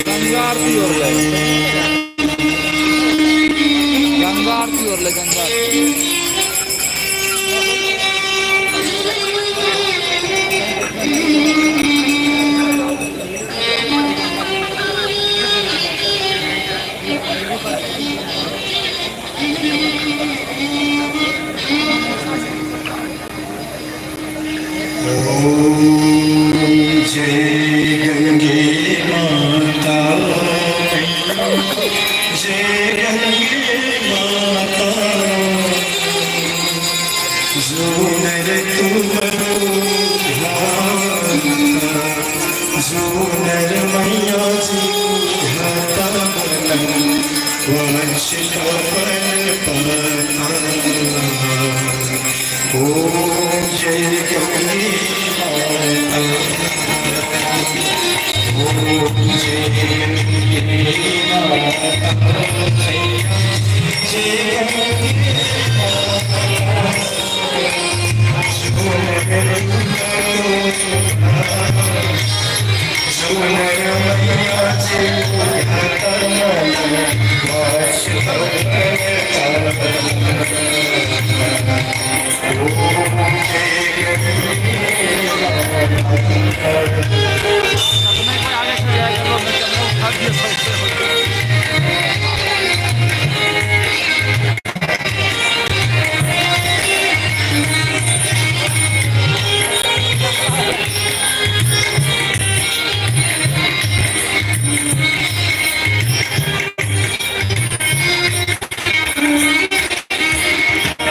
गंगा आरती हो रहा है। गंगा आरती हो रहा है, गंगा आरती। ओम जय गंगे माता, जय गंगे माता। जो नर तुम ध्याता, जो नर मैया जी ध्याता, वांछित फल पाता। ओम जय गंगे माता, ओम जय गंगे माता, जय गंगे माता। जो नर मैया जी ध्याता, वांछित फल पाता। ओम जय गंगे माता। अपने कोई आगे से जाएगा लोग, मैं कैमरा उठा दिया सबसे।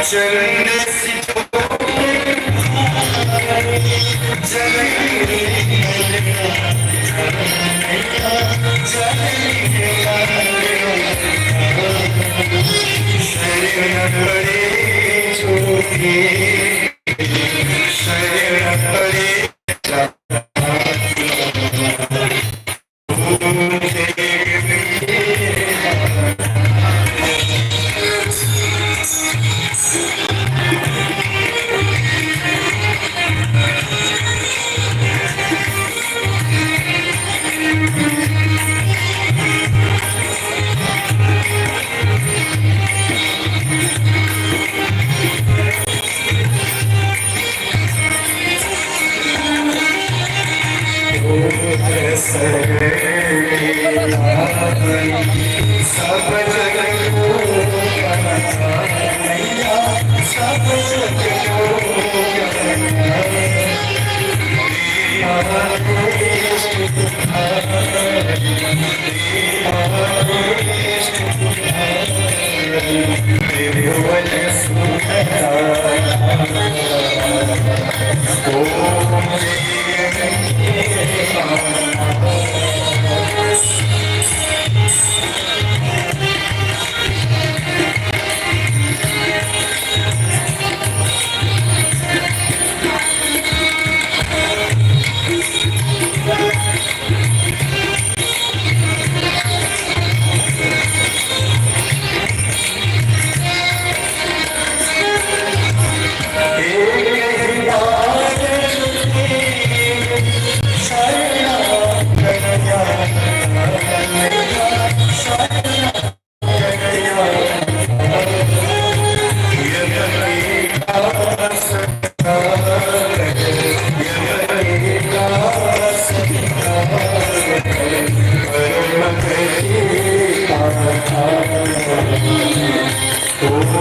चरण शरण पड़े जोगी, शरण पड़े। सब जग को मैया, सब जग को। ओम।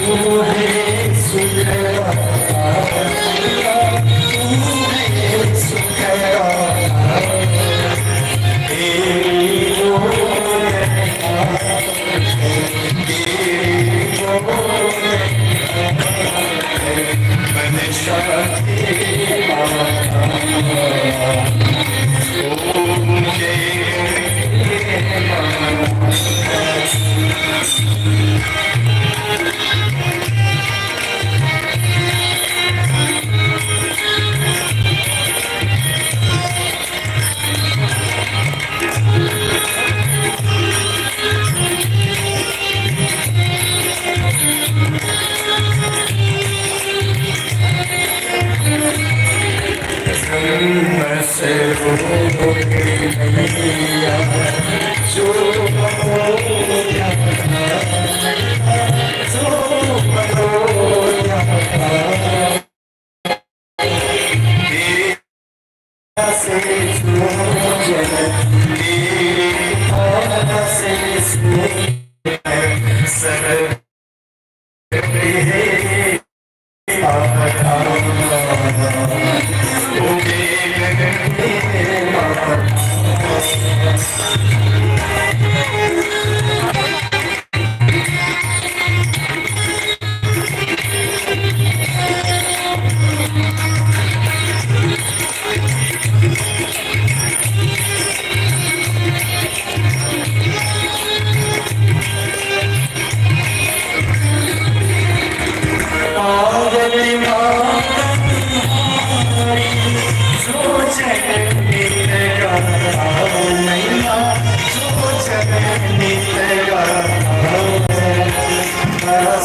तू है सुख तू है सुख तेरी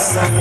से